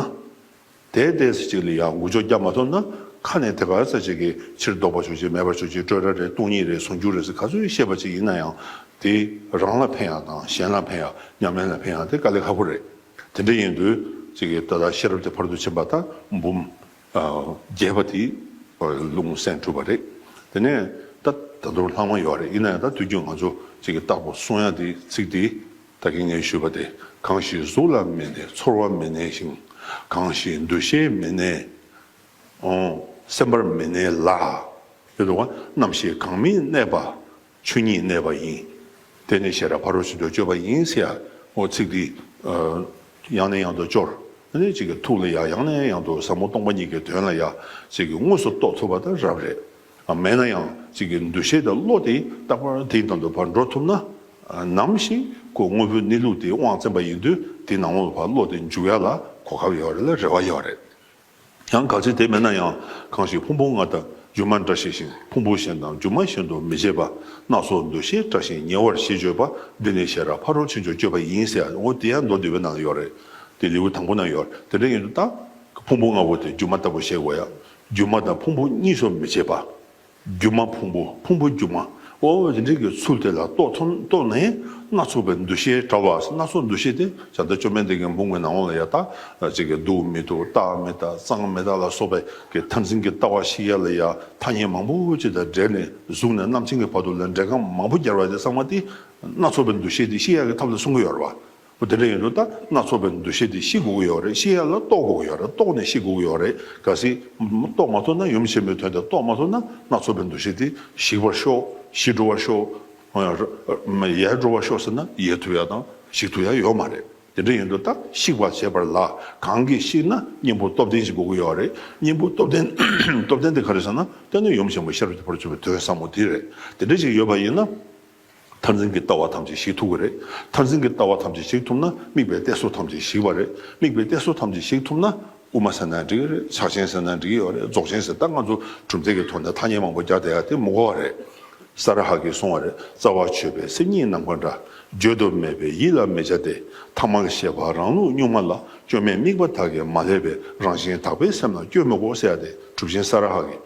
དེ་ཏོག་ཙམ་ཅིག་ལ་ཡང་འགུལ་སྐྱོད་རྒྱག་མ་ཐུབ་ན། ཁ་ནས་དེ་ག་ཙམ་ཅིག་གི་ཕྱིར་ལྡོག་པ་ཆོག་ཅིག་མེད་པར་ཆོག་ཅིག་སྤྲོས་བྲལ་རེད། སྟོང་ཉིད་རེད། ཟུང་འཇུག་རེད་ཟེར་ག་ཚོད་བཤད་པ་ཅིག་ཡིན་ན་ཡང་། དེ་རང་ལ་ཕན་ཡག་དང་གཞན་ལ་ཕན་ཡག་ཉམས་ལེན་ལ་ཕན་ཡག་དེ་དཀའ་ལས་ཁག་པོ་རེད། དེ་འདྲ་ཡིན་དུས་ཅིག་གི་ད་ལྟ་ཤེས་རབ་དེ་ཕར་ཚུར་ཕྱིན་པ་དང་འབུམ། རྒྱས་པ་དེ་ལུང་གསན་གྲུབ་པ་རེད། དེ་ནས་ད་ད་དུང་ལྷག་མ་ཡོད་རེད། ཡིན་ན་ཡང་ད་དུས་རྒྱུན་ང་ཚོ་ཅིག་གི་རྟག་པར་གསུང་ཡག་དེ་ཚིག་དེ་ད་གིན་ངས་ཞུས་པ་དེ། གང་ཞིག་གཟུགས་ལ་མི་གནས་ཚོར་བ་མི་གནས་ཤིང་། གང་ཞིག་འདུ་ཤེས་མི་གནས། ཨོ། སེམས་པར་མི་གནས་ལ། ཡོད་དོ། རྣམ་ཤེས་གང་མི་གནས་པ། ཆོས་ཉིད་གནས་པ་ཡིན། དེ་ནི་ཤེས་རབ་ཕ་རོལ་ཕྱིན་དུ་སྤྱོད་པ་ཡིན་ཟེར་ཡག་འོ་ཚིག་འདི། ཡང་ནས་ཡང་དུ་སྐྱོར། ཨ་ནི་ཅིག་གི་ཐུགས་ལ་ཡང་ཡང་ནས་ཡང་དུ་ཟབ་མོ་སྟོང་པ་ཉིད་ཀྱི་དོན་ལ་ཡང་ཅིག་གི་དངོས་སུ་རྟོགས་ཐུབ་པ་དང་རབ་རེད། མེད་ན་ཡང་ཅིག་གི་འདུ་ཤེས་དང་བློ་དེ་རྟག་པར་དེའི་དོན་དུ་ཕར་འགྲོ་ཐུབ་ན། ནམ་ཞིག་ཁོ་དངོས་པོའི་གནས་ལུགས་དེ་དབང་བཙན་པ་ཡིན་དུས་དེའི་ནང་ལོགས་ལ་ཕར་བློ་དེ་འཇུག་ཡག་ལ་གོ་སྐབས་ཡོད་རེད་ལ་རེ་བ་ཡོད་རེད། ཡང་གལ་སྲིད་དེ་མེད་ན་ཡང་། གང་ཞིག་ཕུང་པོ་ལྔ་དང་སྒྱུ་མ་འདྲ་ཤེས་ཤིང་། ཕུང་པོ་གཞན་དང་སྒྱུ་མ་གཞན་དུ་མི་བྱེད་པ། སྣ་ཚོགས་འདུ་ཤེས་བྲལ་ཞིང་ཉེ་བར་ཞི་སྤྱོད་པ། འདི་ནི་ཤེས་རབ་ཕ་རོལ་ཕྱིན་མཆོག་སྤྱོད་པ་ཡིན་ཟེར་ཡག་འོ་དེ་ཡང་མདོ་སྡུད་པའི་ནང་ལ་ཡོད་རེད། དེ་ལེའུ་དང་པོ་ན་ཡོད་རེད། དེ་འདྲ་ཡིན་དུས་ད་ཕུང་པོ་ལྔ་པོ་དེ་སྒྱུ་མ་ལྟ་བུ་ཤེས་དགོས་ཡག་སྒྱུ་མ་དང་ཕུང་པོ་གཉིས་སུ་མི་བྱེད་པ། སྒྱུ་མ་ཕུང་པོ། ཕུང་པོ་སྒྱུ་མ། འོ་དེ་འདྲའི་གི་ཚུལ་དེ་ལ་རྟོགས་ཐུབ། རྟོགས་ནས་སྣ་ཚོགས་པའི་འདུ་ཤེས་བྲལ་བ། སྣ་ཚོགས་འདུ་ཤེས་དེ་བྱ་བྲལ་བཅོམ་ལྡན་འདས་ཀྱི་འབུམ་གྱི་ནང་ལོགས་ལ་ཡང་ད་ཅིག་གི་འདུག་མི་འདུག་རྟག་མི་རྟག་གཙང་མི་གཙང་ལ་སོགས་པའི་གི་མཐར་འཛིན་གྱི་ལྟ་བ་ཤེས་ཡག་ལ་ཡང་ཐ་སྙད་མང་པོ་ཅིག་དང་འབྲེལ་ནས་གཟུགས་ནས་རྣམ་མཁྱེན་གྱི་བར་དུ་ལ་འབྲེལ་སྒང་མང་པོ་སྦྱར་བ་དེ་ཚང་མ་དེ་སྣ་ཚོགས་པའི་འདུ་ཤེས་དེ་ཤེས་ཡག་གི་ཐབས་ལ་གསུང་གི་ཡོད་རེད་བ། འོ་དེ་འདྲ་ཡིན་དུས་ད་སྣ་ཚོགས་པའི་འདུ་ཤེས་དེ་ཤེས་དགོས་ཀྱི་ཡོད་རེད། ཤེས་ཡག་ལ་རྟོགས་དགོས་ཀྱི་ཡོད་རེད། རྟོགས་ནས་ཤེས་དགོས་ཀྱི་ཡོད་རེད། གལ་སྲིད་རྟོགས་མ་ཐུབ་ན། ཡུམ་ཆེན་མོའི་དོན་དེ་རྟོགས་མ་ཐུབ་ན་སྣ་ཚོགས་པའི་འདུ་ཤེས་དེ་ཞིག་པར་ཤོག་ཞི་འགྲོ་བར་ཤོག་ཡལ་འགྲོ་བར་ཤོག་ཟེར་ན་ཡལ་ཐུབ་ཡག་དང་ཞིག་ཐུབ་ཡག་ཡོད་མ་རེད། དེ་འདྲ་ཡིན་དུས་ད་ཤིག་པར་བྱེད་པ་ལ་གང་གིས་ཤིག་ན་གཉེན་པོ་སྟོབས་ལྡན་ཞིག་དགོས་ཀྱི་ཡོད་རེད། གཉེན་པོ་སྟོབས་ལྡན། སྟོབས་ལྡན་དེ་ག་རེ་ཟེར་ན་དེ་ནི་ཡུམ་ཆེན་མོ་ཤེས་རབ་ཀྱི་ཕ་རོལ་ཕྱིན་པའི་དོན་ཟབ་མོ་དེ་རེད། དེ་འདྲ་ཞིག་ཡོད་པ་ཡིན་ན། མཐར་འཛིན་གྱི་ལྟ་བ་ཐམས་ཅད་ཞིག་ཐུབ་ཀྱི་རེད། མཐར་འཛིན་གྱི་ལྟ་བ་ཐམས་ཅད་ཞིག་ཐུབ་ན་དམིགས་པའི་གཏད་སོ་ཐམས་ཅད་ཞིག་པ་རེད། དམིགས་པའི་གཏད་སོ་ཐམས་ཅད་ཞིག་ཐུབ་ན་དབུ་མ་ཟེར་ན་འགྲིག་གི་རེད། ཕྱག་ཆེན་ཟེར་ན་འགྲིག་གི་ཡོད་རེད། རྫོགས་ཆེན་ཟེར། ད་ང་ཚོ་གྲུབ་མཐའ་གི་ཐོག་ནས་ཐ་སྙད་མང་པོ་སྦྱར་བསྡད་ཡག་དེ་མི་དགོས་པ་རེད། ས་ར་ཧ་གིས་གསུངས་པ་རེད། རྩ་བ་ཆོད་པས་སེམས་ཉིད་ནམ་མཁའ་འདྲ། བརྗོད་དུ་མེད་པས་ཡིད་ལ་མི་བྱ་སྟེ། ཐ་མལ་ཤེས་པ་རང་ལུགས་གཉུག་མ་ལ། སྐྱོན་མེད་དམིགས་པ་དག་གིས་མ་བསླད་པའི། རང་བཞིན་དག་པས་སེམས་ལ་སྐྱོན་མི་དགོས་ཟེར་ཡག་དེ་གྲུབ་ཆེན་ས་ར་ཧ་གི།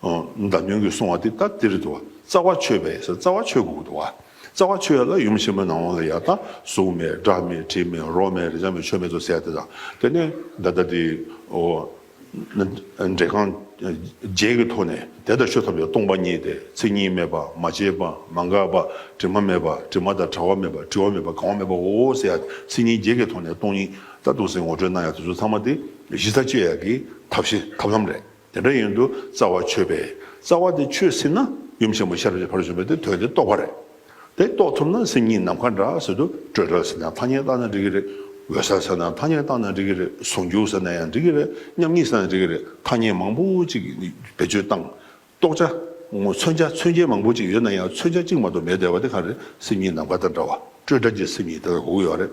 ཨོ། མདའ་སྨྱོན་གྱིས་གསུངས་པ་དེ་ད་དེ་རེད་འདུག་བ། རྩ་བ་ཆོད་པས་ཟེར། རྩ་བ་ཆོད་དགོས་ཀྱི་འདུག་བ། རྩ་བ་ཆོད་ཡག་ལ་ཡུམ་ཆེན་མོའི་ནང་ལ་ཡ་ད་གཟུགས་མེད། སྒྲ་མེད། དྲི་མེད། རོ་མེད། རེག་བྱ་མེད། ཆོས་མེད་དོ་ཟེར་ཡག་དེ་དང་། དེ་ནས་ད་ལྟ་དེ། ཨོ། འབྲེལ་སྒང་བརྒྱད་ཀྱི་ཐོག་ནས་དེ་ལྟར་ཆོས་ཐམས་ཅད་སྟོང་པ་ཉིད་དེ། མཚན་ཉིད་མེད་པ། མ་སྐྱེས་པ། མ་འགགས་པ། དྲི་མ་མེད་པ། དྲི་མ་དང་བྲལ་བ་མེད་པ། བྲི་བ་མེད་པ། གང་བ་མེད་པའོ་ཟེར་ཡག་མཚན་ཉིད་བརྒྱད་ཀྱི་ཐོག་ནས་སྟོང་ཉིད་ད་འདུག་སེ་ངོ་སྤྲོད་གནང་ཡག་དེ་ཚོ་ཚང་མ་དེ་གཞི་རྩ་གཅོད་ཡག་གི་ཐབས་ཤེས་ཐབས་ལམ་རེད། དེ་འདྲ་ཡིན་དུས་རྩ་བ་ཆོད་པས། རྩ་བ་དེ་ཆོད་ཟིན་ན་ཡུམ་ཆེན་མོ་ཤེས་རབ་ཀྱི་ཕ་རོལ་ཕྱིན་པའི་དེ་དོན་དེ་རྟོགས་པ་རེད། དེ་རྟོགས་ཐུབ་ན་སེམས་ཉིད་ནམ་མཁའ་འདྲ་ཟེར་དུས་སྤྲོས་བྲལ་ཟེར་ན་ཐ་སྙད་བཏགས་ན་འགྲིག་གི་རེད། འོད་གསལ་ཟེར་ན་ཐ་སྙད་བཏགས་ན་འགྲིག་གི་རེད། ཟུང་འཇུག་ཟེར་ན་ཡང་འགྲིག་གི་རེད། མཉམ་ཉིད་ཟེར་ན་འགྲིག་གི་རེད། ཐ་སྙད་མང་པོ་ཅིག་བེད་སྤྱོད་བཏང་། རྟོགས་བྱ། མཚོན་བྱ། མཚོན་བྱེད་མང་པོ་ཅིག་ཡོད་ན་ཡང་མཚོན་བྱ་གཅིག་མ་གཏོགས་མེད་བསྡད་པ་དེ་ག་རེ། སེམས་ཉིད་ནམ་མཁའ་དང་འདྲ་བ། སྤྲོས་བྲལ་གྱི་སེམས་ཉིད་དེ་ལ་གོ་གི་ཡོད་རེད།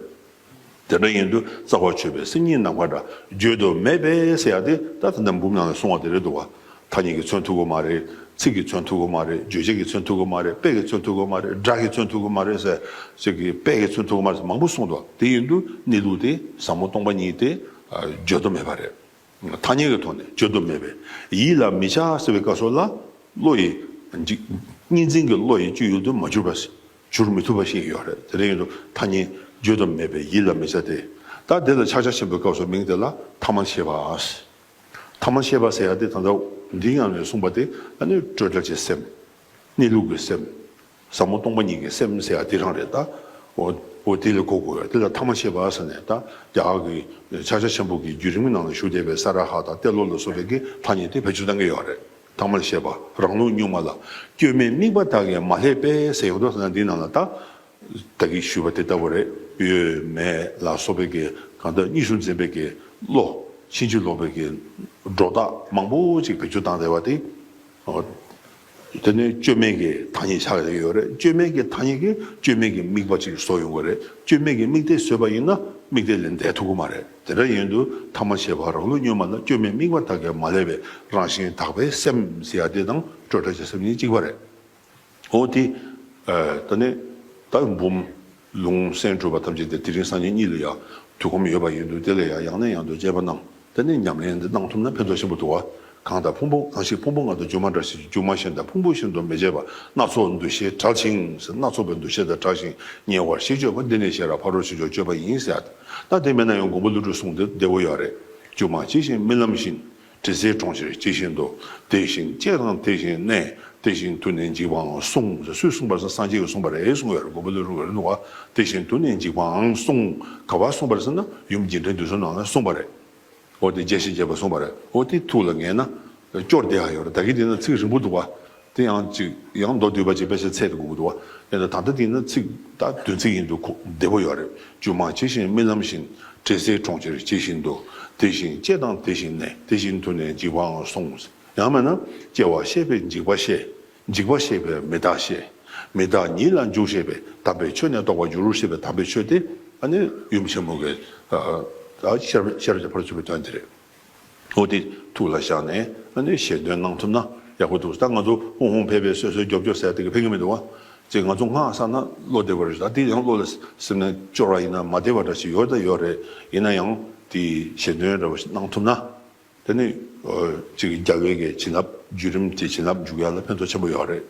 དེ་འདྲ་ཡིན་དུས་རྩ་བ་ཆོད་པའི་སེམས་ཉིད་ནམ་མཁའ་འདྲ། བརྗོད་དུ་མེད་པས་ཟེར་ཡག་དེ་ད་ད་ལྟ་འབུམ་ནང་ལ་གསུངས་པ་དེ་རེད་འདུག་བ། ཐ་སྙད་ཀྱིས་མཚོན་ཐུབ་ཀྱི་མ་རེད། ཚིག་གིས་མཚོན་ཐུབ་ཀྱི་མ་རེད། རྗོད་བྱེད་ཀྱིས་མཚོན་ཐུབ་ཀྱི་མ་རེད། དཔེ་གིས་མཚོན་ཐུབ་ཀྱི་མ་རེད། སྒྲ་གིས་མཚོན་ཐུབ་ཀྱི་མ་རེད་ཟེར། ཅིག་གིས་དཔེ་གིས་མཚོན་ཐུབ་ཀྱི་མ་རེད་ཟེར་མང་པོ་གསུངས་འདུག་དེ་ཡིན་དུས་གནས་ལུགས་དེ་ཟབ་མོ་སྟོང་པ་ཉིད་དེ་བརྗོད་དུ་མེད་པ་རེད། ཐ་སྙད་ཀྱི་ཐོག་ནས་བརྗོད་དུ་མེད་པས་ཡིད་ལ་མི་བྱ་ཟེར་བའི་སྐབས་སུ་ལ་བློ་ཡི་འཇིག་གཉིས་འཛིན་གྱི་བློ་ཡི་སྤྱོད་ཡུལ་དུ་མ་གྱུར་པ། གྱུར་མི་ཐུབ་པ་ཞིག་ཡོད་རེད། དེ་འདྲ་ཡིན་དུས་ཐ་སྙད་བརྗོད་དུ་མེད་པས་ཡིད་ལ་མི་བྱ་སྟེ། ད་དེ་ལ་ཕྱག་རྒྱ་ཆེན་པོའི་སྐབས་སུ་མིང་དེ་ལ་ཐ་མལ་ཤེས་པ། ཐ་མལ་ཤེས་པ་ཟེར་ཡག་དེ་ད་ལྟ་འདིའི་ནང་ནས་གསུངས་པ་དེ་ཨ་ནི་སྤྲོས་བྲལ་གྱི་སེམས། གནས་ལུགས་ཀྱི་སེམས། ཟབ་མོ་སྟོང་པ་ཉིད་ཀྱི་སེམས་ཟེར་ཡག་དེ་རང་རེད་ད། འོ་འོ་དེ་ལ་གོ་དགོས་ཡོད། དེ་ལ་ཐ་མལ་ཤེས་པ་ཟེར་ནས་ད་རྒྱ་གར་གྱི་ཕྱག་རྒྱ་ཆེན་པོ་གི་བརྒྱུད་རིམ་གྱི་ནང་ལ་བཞུགས་བསྡད་པའི་ས་ར་ཧ་དང་ཏེ་ལོ་ལ་སོགས་པའི་གི་ཐ་སྙད་དེ་བེད་སྤྱོད་གཏང་གི་ཡོད་རེད། ཐ་མལ་ཤེས་པ་རང་ལུགས་གཉུག་མ་ལ། སྐྱོན་མེད་དམིགས་པ་དག་གིས་མ་བསླད་པས་ཟེར་ཡོང་དུས་ཟེར་ན་འདིའི་ནང་ལ་ད། ད་གིན་ཞུས་པ་དེ་ལྟ་བུ་རེད། ཡོད་མེད་ལ་སོགས་པའི་གི་གང་ལྟར་གཉིས་སུ་འཛིན་པའི་གི་བློ། ཕྱིན་ཅི་ལོག་པའི་གི་སྒྲོ་བཏགས་མང་པོ་ཅིག་བེད་སྤྱོད་བཏང་བསྡད་པ་དེ། འོ། དེ་ནས་བཅོས་མིན་གྱི་བདག་ཉིད་ཆགས་ཡོད་རེད། བཅོས་མིན་གྱི་བདག་ཉིད་ཀྱིས་བཅོས་མིན་གྱི་དམིགས་པ་ཅིག་བཟོ་ཡོང་གི་རེད། བཅོས་མིན་གྱི་དམིགས་གཏད་བཟོས་པ་ཡིན་ན་དམིགས་གཏད་ལས་འདས་ཐུབ་ཀྱི་མ་རེད། དེ་འདྲ་ཡིན་དུས་ཐ་མ་ཁྱད་པར་རང་ལུགས་བསྙོན་མ་ལ། བཅོས་མིན་དམིགས་པ་དག་གིས་མ་བསླད་པའི། རང་བཞིན་དག་པའི་སེམས་ཟེར་ཡ་དེ་དང་སྤྲོས་བྲལ་གྱི་སེམས་གཉིས་གཅིག་པ་རེད། འོ་དེ། ཨ། ད་ནི་ད་འབུམ་ལུང་གསན་གྲུབ་པ་ཐམས་ཅད་དེ་དེ་རིང་སང་ཉིན་གཉིས་ལ་ཡང་དུས་ཁོམ་ཡོད་པ་ཡིན་དུས། དེ་ལ་ཡང་ཡང་ནས་ཡང་དུ་དཔྱད་པ་གནང་། དེ་ནས་ཉམས་ལེན་འདི་གནང་ཐུབ་ན་ཕན་ཐོགས་ཆེན་པོ་འདུག་བ། གང་དང་ཕུང་པོ། གང་ཞིག་ཕུང་པོ་ལྔ་དང་སྒྱུ་མ་འདྲ་ཞིང་། སྒྱུ་མ་གཞན་དང་ཕུང་པོ་བཞིན་དུ་མི་བྱེད་པ། སྣ་ཚོགས་འདུ་ཤེས་བྲལ་ཞིང་ཟེར། སྣ་ཚོགས་པའི་འདུ་ཤེས་དང་བྲལ་ཞིང་ཉེ་བར་ཞི་སྤྱོད་པ། འདི་ནི་ཤེས་རབ་ཕ་རོལ་ཕྱིན་མཆོག་སྤྱོད་པ་ཡིན་ཟེར་ཡ། ད་དེ་མེད་ན་ཡང་མགོན་པོ་ཀླུ་སྒྲུབ་གསུང་དེ་བདེ་པོ་ཡོད་རེད། སྒྱུ་མ་ཇི་བཞིན་རྨི་ལམ་བཞིན། དྲི་ཟའི་གྲོང་ཁྱེར་ཇི་བཞིན་དུ། དེ་བཞིན་སྐྱེ་དང་དེ་བཞིན་གནས། དེ་བཞིན་དུ་ནི་འཇིག་པའང་གསུངས། སུས་གསུངས་པ་རེད་ཟེར་ན་སངས་རྒྱས་ཀྱིས་གསུངས་པ་རེད་གསུངས་ཡོད་རེད། མགོན་པོ་ཀླུ་སྒྲུབ་རེད་འདུག་བ། དེ་བཞིན་དུ་ནི་འཇིག་པའང་གསུངས། ག་པར་གསུངས་པ་རེད་ཟེར་ན་ཡུམ་རྒྱས་འབྲིང་བསྡུས་གསུམ་ནང་ལ་གསུངས་པ་རེད། འོ་དེ་རྒྱས་བཤད་རྒྱས་པ་གསུངས་པ་རེད། འོ་དེ་ཐུགས་ལ་ངེས་ན་སྐྱོར་བདེ་ཡག་ཡོད་རེད། ད་གིན་དེ་ན་ཚིག་རིང་པོ་འདུག་བ། དེ་ཡང་ཅིག་ཡང་མདོ་སྡུད་པ་ཅིག་དཔེ་ཆ་ཚད་དུ་དགོས་ཀྱི་འདུག་བ། དེ་ན་ད་ལྟ་དེ་ན་ཚིག་ད་བདུན་ཚིག་ཡིན་དུས་ཁོ་བདེ་པོ་ཡོད་རེད། སྒྱུ་མ་ཇི་བཞིན་རྨི་ལམ་བཞིན། དྲི་ཟའི་གྲོང་ཁྱེར་ཇི་བཞིན་དུ། དེ་བཞིན་སྐྱེ་དང་དེ་བཞིན་གནས། དེ་བཞིན་དུ་ནི་འཇིག་པའང་གསུངས། ཡང་མིན་ན་སྐྱེ་བ་ཤེས་པས་འཇིག་པ་ཤེས། འཇིག་པ་ཤེས་པས་མི་རྟག་ཤེས། མི་རྟག་ཉིད་ལ་འཇུག་ཤེས་པས། དམ་པའི་ཆོས་ནི་རྟོགས་པར་འགྱུར་ཞེས་པའི་དམ་པའི་ཆོས་དེ་ཨ་ནི་ཡུམ་ཆེན་མོ་གི་ཨ་ཨ་ཤེས་རབ་ཤེས་རབ་ཀྱི་ཕ་རོལ་ཕྱིན་པའི་དོན་དེ་རེད། འོ་དེ་ཐུགས་ལ་བཞག་ནས་ཨ་ནི་ཞལ་འདོན་གནང་ཐུབ་ན་ཡག་པོ་འདུག་ད་ང་ཚོ་ཧུང་ཧུང་ཕེ་ཕེ་སོད་སོད་རྒྱོབ་རྒྱོབ་ཟེར་དེ་ག་ཕན་གི་མི་འདུག་བ། ཅེས་ང་ཚོ་སྔགས་བསགས་ན་བློ་བདེ་བ་རེད། ད་དེ་ཡང་བློ་ལ་སེམས་ནས་སྐྱོར་བ་ཡིན་ན་མ་བདེ་བ་འདྲ་ཞིག་ཡོད་ད་ཡོད་རེད། ཡིན་ན་ཡང་དེ་ཞལ་འདོན་འདྲ་བ་ཞིག་གནང་ཐུབ་ན། དེ་ནི་ཨ་ཅིག་རྒྱལ་བའི་གི་བྱིན་རླབས་བརྒྱུད་རིམ་དེ་བྱིན་རླབས་འཇུག་ཡ་ལ་ཕན་ཐོགས་ཆེན་པོ་ཡོད་རེད།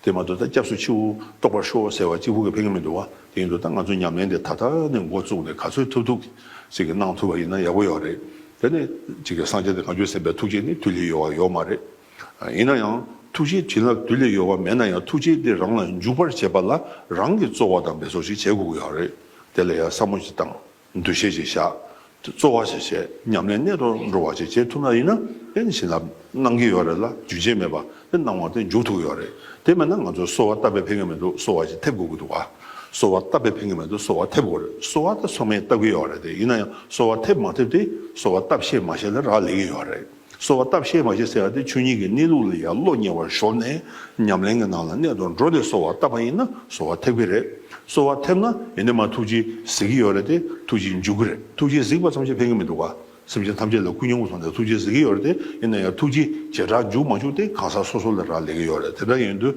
དེ་མ་གཏོགས་ད་སྐྱབས་སུ་མཆིའོ་རྟོགས་པར་ཤོག་ཟེར་བ་གཅིག་པུ་གིས་ཕན་གི་མི་འདུག་བ། དེ་ཡིན་དུས་ད་ང་ཚོ་ཉམས་ལེན་དེ་ད་ལྟ་ནས་འགོ་བཙུགས་ནས་ག་ཚོད་ཐུབ་ཐུབ་ཅིག་གི་གནང་ཐུབ་པ་ཡིན་ན་ཡག་པོ་ཡོད་རེད། དེ་ནི་ཅིག་གི་སངས་རྒྱས་དང་བྱང་ཆུབ་སེམས་དཔའི་ཐུགས་རྗེ་ནི་དུས་ལས་ཡོལ་བ་ཡོད་མ་རེད། ཡིན་ན་ཡང་ཐུགས་རྗེ་བྱིན་རླབས་དུས་ལས་ཡོལ་བ་མེད་ན་ཡང་ཐུགས་རྗེ་དེ་རང་ལ་འཇུག་པར་བྱེད་པ་ལ་རང་གི་རྩོལ་བ་དང་འབད་རྩོལ་ཞིག་བྱེད་དགོས་ཀྱི་ཡོད་རེད། དེ་ལ་ཡང་བསམ་བློ་ཞིག་བཏང་། འདུ་ཤེས་ཤིག་བཞག་རྩོལ་བ་ཞིག་བྱས། ཉམས་ལེན་གནད་དུ་འགྲོ་བ་ཞིག་བྱེད་ཐུབ་ན་ཡིན་ན་དེ་ནི་བྱིན་རླབས་གནང་གི་ཡོད་རེད་ལ། རྒྱུན་ཆད་མེད་པ་དེ་གནང་བ་དེ་འཇུག་ཐུབ་ཀྱི་ཡོད་རེད། དེ་མེད་ན་ང་ཚོ་གསོལ་བ་བཏབ་པས་ཕན་གྱི་མི་འདུག་གསོལ་བ་ཞིག་ཐེབས་དགོས་ཀྱི་འདུག་ག་གསོལ་བ་བཏབ་པས་ཕན་གྱི་མི་འདུག་གསོལ་བ་ཐེབས་དགོས་རེད། གསོལ་བ་དེ་ཚང་མས་བཏབ་ཀྱི་ཡོད་རེད། དེ་ཡིན་ན་ཡང་གསོལ་བ་ཐེབས་མ་ཐེབས་དེ་གསོལ་བ་བཏབ་ཤེས་མ་ཤེས་ལ་རག་ལས་ཀྱི་ཡོད་རེད། གསོལ་བ་བཏབ་ཤེས་མ་ཤེས་ཟེར་བ་དེ་ཆོས་ཉིད་ཀྱི་གནས་ལུགས་ལ་ཡང་བློ་ཉེ་བར་ཞོག་ནས་ཉམས་ལེན་གྱི་ནང་ལ་གནད་དུ་འགྲོ་ནས་གསོལ་བ་བཏབ་པ་ཡིན་ན་གསོལ་བ་ཐེབས་ཀྱི་རེད། གསོལ་བ་ཐེབས་ན་ཡིན་ནའི་མ་ཐུགས་རྗེ་གཟིགས་ཀྱི་ཡོད་རེད་དེ། ཐུགས་རྗེ་འཇུག་གི་རེད། ཐུགས་རྗེ་གཟིགས་པ་ཙམ་གྱིས་ཕན་གྱི་མི་འདུག་ག་སེམས་ཅན་ཐམས་ཅད་ལ་ཀུན་སློང་དུ་སོང་སྟེ་ཐུགས་རྗེ་གཟིགས་ཀྱི་ཡོད་རེད་དེ། ཡིན་ན་ཡང་ཐུགས་རྗེ་བྱེ་བྲག་འཇུག་མ་འཇུག་དེ་གང་ཟག་སོ་སོ་ལ་རག་ལས་ཀྱི་ཡོད་རེད། དེ་འདྲ་ཡིན་དུས།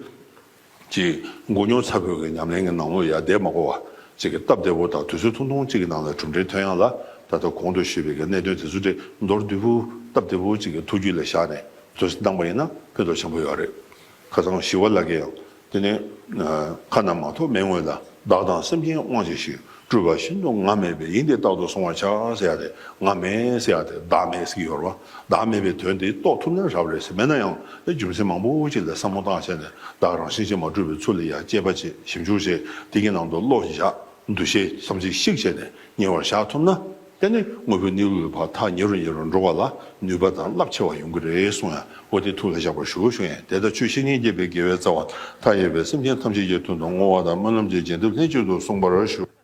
ཅིག་མགོ་རྙོག་ཚ་པོའི་གི་ཉམས་ལེན་གྱི་ནང་ལོགས་ཡར་བསྡད་མ་དགོས་པ། ཅིག་གི་སྟབས་བདེ་པོ་དང་དུས་ཚོད་ཐུང་ཐུང་ཅིག་གི་ནང་ལ་གྲུབ་འབྲས་ཐོན་ཡག་ལ། ད་ལྟ་གོང་དུ་ཞུས་པའི་གི་གནད་དོན་དེ་ཚོ་དེ་མདོར་བསྡུས་པོ་སྟབས་བདེ་པོ་ཅིག་གི་ཐུགས་རྒྱུད་ལ་བཞག་ནས་དུས་ཚོད་བཏང་པ་ཡིན་ན་ཕན་ཐོགས་ཆེན་པོ་ཡོད་རེད། ཁ་སང་ཞི་བ་ལྷ་གིས་ཡང་དེ་ནས་ཁ་ན་མ་ཐོ་མེད་སྔོན་ལ། བདག་དང་སེམས་ཅན་དབང་བྱས་ཤིང་། སྤྲུལ་པ་བཞིན་དུ་ང་མེད་པས། ཡིན་ཏེ་རྟག་ཏུ་གཟུང་བར་བྱ་ཟེར་ཡ་དེ། ང་མེད་ཟེར་ཡ་དེ་བདག་མེད་ཟེར་གྱི་ཡོད་རེད་བ། བདག་མེད་པའི་དོན་དེ་རྟོགས་ཐུབ་ན་རབ་རེད་ཟེར། མེད་ན་ཡང་རྒྱུ་མཚན་མང་པོ་ཅིག་ལ་བསམ་བློ་བཏང་བྱས་ནས་བདག་རང་བཞིན་གྱིས་མ་གྲུབ་པའི་ཚུལ་ལ་ཡང་དཔྱད་པ་བྱེད། ཞིབ་འཇུག་བྱེད། དེ་གི་ནང་དུ་བློ་བཞག་འདུ་ཤེས་བསམ་གཞིག་ཞིག་བྱས་ནས་ཉེ་བར་བཞག་ཐུབ་ན། དེ་ནི་དངོས་པོའི་གནས་ལུགས་ལ་ཕར་ཐག་ཉེ་རུ་ཉེ་རུ་འགྲོ་བ་ལ་ནུས་པ་དང་རླབས་ཆེ་བ་ཡོང་གི་རེད་གསུངས་ཡ། འོ་དེ་ཐུགས་ལ་བཞག་པར་ཞུ་ཞུ་ཡིན། དེ་ལྟར་ཆོས་བཤེས་གཉེན་བརྒྱད་པའི་དགེ་བའི་རྩ་བ་མཐའ་ཡས་པའི་སེམས་ཅན་ཐམས་ཅད་ཀྱི་དོན་དུ་བསྔོ་བ་དང་སྨོན་ལམ་གྱི་རྒྱས་འདེབས་ལྷན་ཅིག་ཏུ་གསུངས་པར་ཞུ།